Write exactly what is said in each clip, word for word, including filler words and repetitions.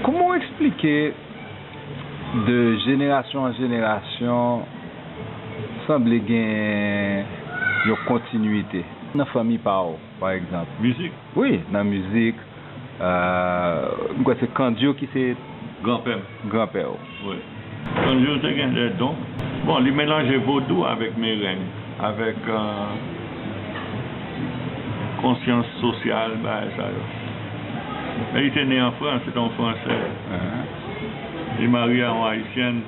Kòman w eksplike de jenerasyon an jenerasyon sanble gen yon kontinwite nan fanmi pa w, pa egzanp? Mizik? Wi, nan mizik. Euh, m kwè se Kandyo ki se granpè m. Granpè w. Wi. Kandyo te gen de don. Bon, li melanje vodou avèk mereng, avèk, euh, konsyans sosyal, bagay sa yo. Men li te ne an Frans, se te yon Fransè. Li marye a yon Ayisyèn.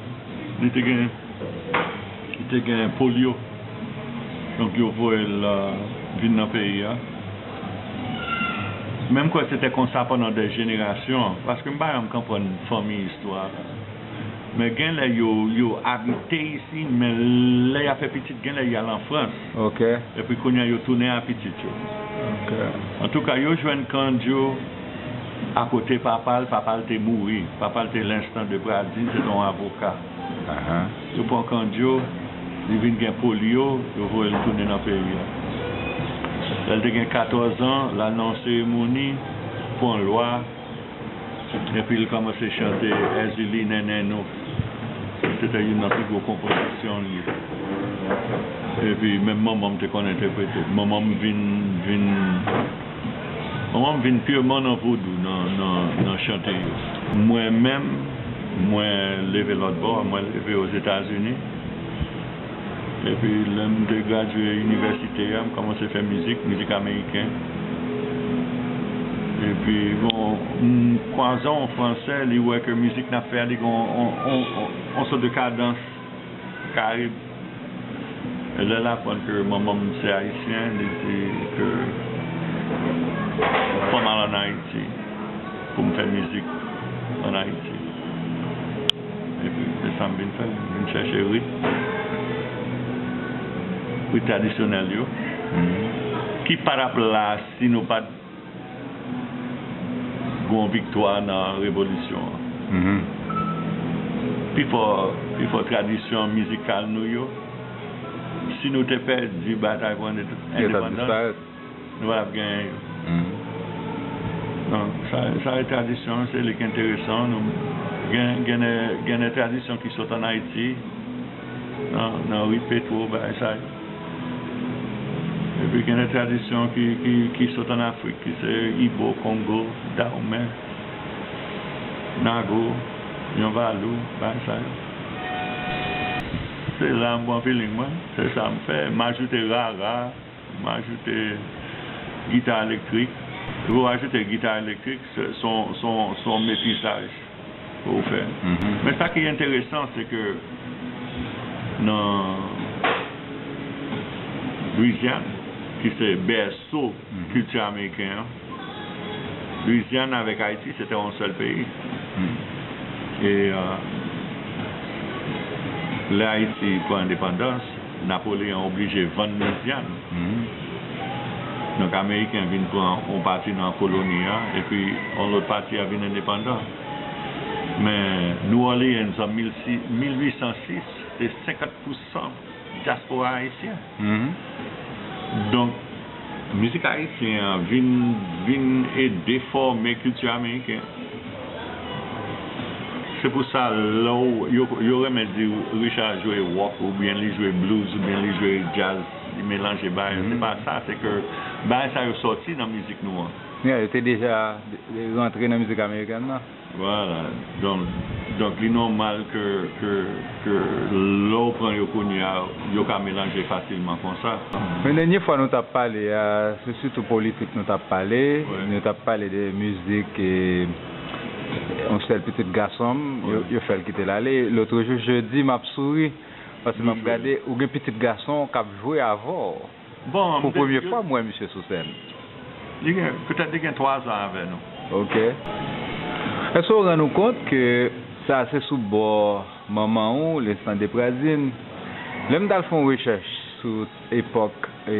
Li te gen, li te gen polyo. Donk, yo voye l, euh, vin nan peyi a. Men m kwè se te konsa pandan de jenerasyon, paske m pa janm konprann fanmi istwa. Men gen lè yo, yo abite isi, men lè y ap fè pitit, gen lè y al an Frans. Ok. Epi kounye a, yo tounen a pitit yo. Ok. Antouka, yo jwenn Kandyo akote papa l, papa l te mouri. Papa l te Lenstan de Pradin, se te yon avoka. Ahan. Yo pran Kandyo, li vin gen polyo, yo voye l tounen nan peyi a. Lè l te gen katòz an, l al nan yon seremoni pou yon lwa, epi l kòmanse chante Èzili Nènè Nou. Se te youn nan pi gwo konpozisyon li. Epi menm manman m te konn entèprete l. Manman m vin, vin, manman m vin pyèman nan vodou, nan, nan, nan chante yo. Mwen menm, mwen leve lòt bò, mwen leve Ozetazini. Epi lè m te gradye inivèsite a, m kòmanse fè mizik, mizik ameriken. Epi, bon, m kwaze yon Fransè, li wè ke mizik n ap fè a, li gen yon, yon, yon, yon, yon sòt de kadans karib. E lè l aprann ke manman m se ayisyen, li di ke fò m al ann Ayiti pou m fè mizik ann Ayiti. Epi, se sa m vin fè. M vin chèche rit, rit tradisyonèl yo, ki pa t ap la si nou pa t gon viktwa nan revolisyon an. Pifò, pifò tradisyon mizikal nou yo, si nou te pèdi batay pou endepandans, nou pa t ap genyen yo. Donk, sa, sa e tradisyon, se li ki enteresan. Nou gen, gen de, gen de tradisyon ki sot ann Ayiti, nan, nan rit petwo, bagay sa yo. Epi gen de tradisyon ki, ki, ki sot ann Afrik, ki se Ibo, Kongo, Dawmen, Nago, Yanvalou, bagay sa yo. Se la m pran feeling mwen, se sa m fè. M ajoute rara, m ajoute gita elektrik. Lè w ajoute gita elektrik, se, se yon, se yon, se yon metizaj ke w fè. Men sa ki enteresan, se ke nan Lwizyàn, ki se bèso kilti ameriken an, Lwizyàn avèk Ayiti, se te yon sèl peyi. E, euh, lè Ayiti pran endepandans, Napoleyon oblije vann Lwizyàn. Donk, Ameriken vin pran yon pati nan koloni an, epi yon lòt pati a vin endepandan. Men, New Orleans, an mil sis, mil uit san sis, se senkant pousan dyaspora ayisyen. Donk, mizik ayisyen an vin, vin ede fòme kilti ameriken. Se pou sa, lè w, yo, yo renmen di Richard jwe rock, oubyen li jwe blues, oubyen li jwe jazz, li melanje bagay yo. Se pa sa, se ke bagay sa yo sòti nan mizik nou an. Ya, yo te deja rantre nan mizik amerikèn nan. Vwala. Donk, donk, li nòmal ke, ke, ke lè w pran yo kounye a, yo ka melanje fasilman konsa. Men dènye fwa nou t ap pale a, se sitou politik nou t ap pale. Nou t ap pale de mizik, e yon sèl pitit gason m, yo, yo fè l kite l ale. Lòt jou, jedi, m ap souri, paske m ap gade, ou gen pitit gason w k ap jwe avè w. Bon, pou premye fwa, m wè misye sou sèn. Li gen, petèt li gen twa zan avè nou. Ok. Èske w rann ou kont ke sa se sou bò manman w, Lenstan Depradin? Lè m t al fè yon rechèch sou epòk, e,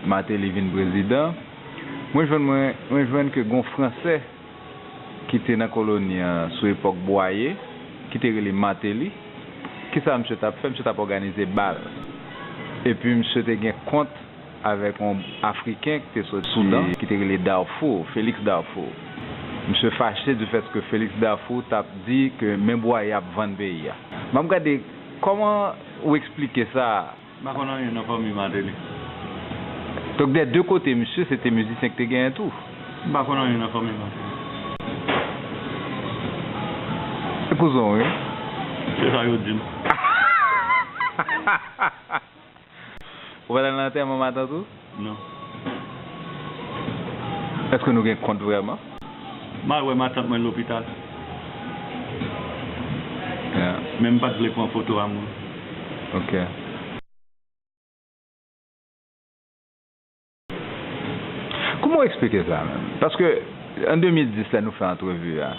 Martelly vin prezidan, mwen jwenn, mwen, mwen jwenn ke gon Fransè ki te nan koloni an sou epòk Bwaye, ki te rele Martelly, kisa misye t ap fè? Misye t ap òganize bal. Epi misye te gen kont avèk yon Afriken ki te soti Soudan, ki te rele Darfour, Félix Darfour. Misye fache du fait que Félix Darfour t ap di ke men bwaye ap vann peyi a. M ap gade kòman ou eksplike sa. M pa konn anyen nan fanmi Martelly. Donk, dè de kote, misye, se te mizisyen ki te genyen tou. M pa konn anyen nan fanmi Martelly. Se kouzen w, wi. Se sa yo di m. Ou pral nan antèman matant ou? Non. Èske nou gen kont vrèman? M al wè matant mwen lopital. Yeah. Men m pa t vle pran foto a moun. Ok. Kouman w eksplike sa menm? Paske an de mil dis, lè nou fè antrevi a,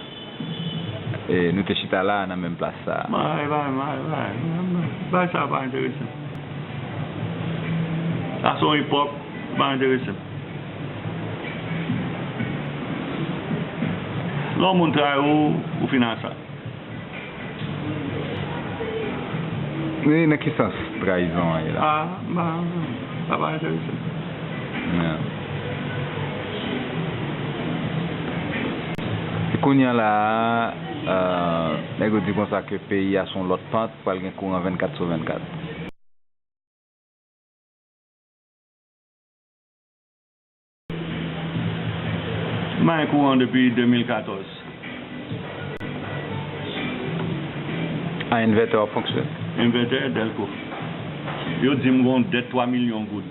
e nou te chita la a nan menm plas sa a. Bagay, bagay, bagay, bagay, bagay sa pa enterese m. Sa se yon epòk, pa enterese m. Lè yon moun trayi w, ou fin a sa. Men nan ki sans trayizon an ye la? Ah, ba, sa pa enterese m. Yeah. E kounye a la a, euh, nèg yo di konsa ke peyi a se yon lòt pant, pral gen kouran vennkat sou vennkat. M pa gen kouran depi de mil katòz. A envètè w ap fonksyone? Envètè, Delco. Yo di m gon dèt twa milyon goud.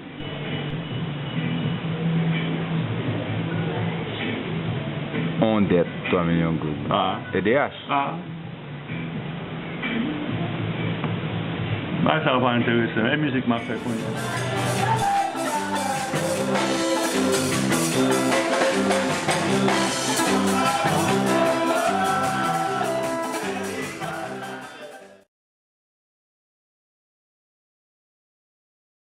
On dèt twa milyon goud. Ah. E D H? Ah. Bagay sa yo pa enterese m. E mizik m ap fè kounye a.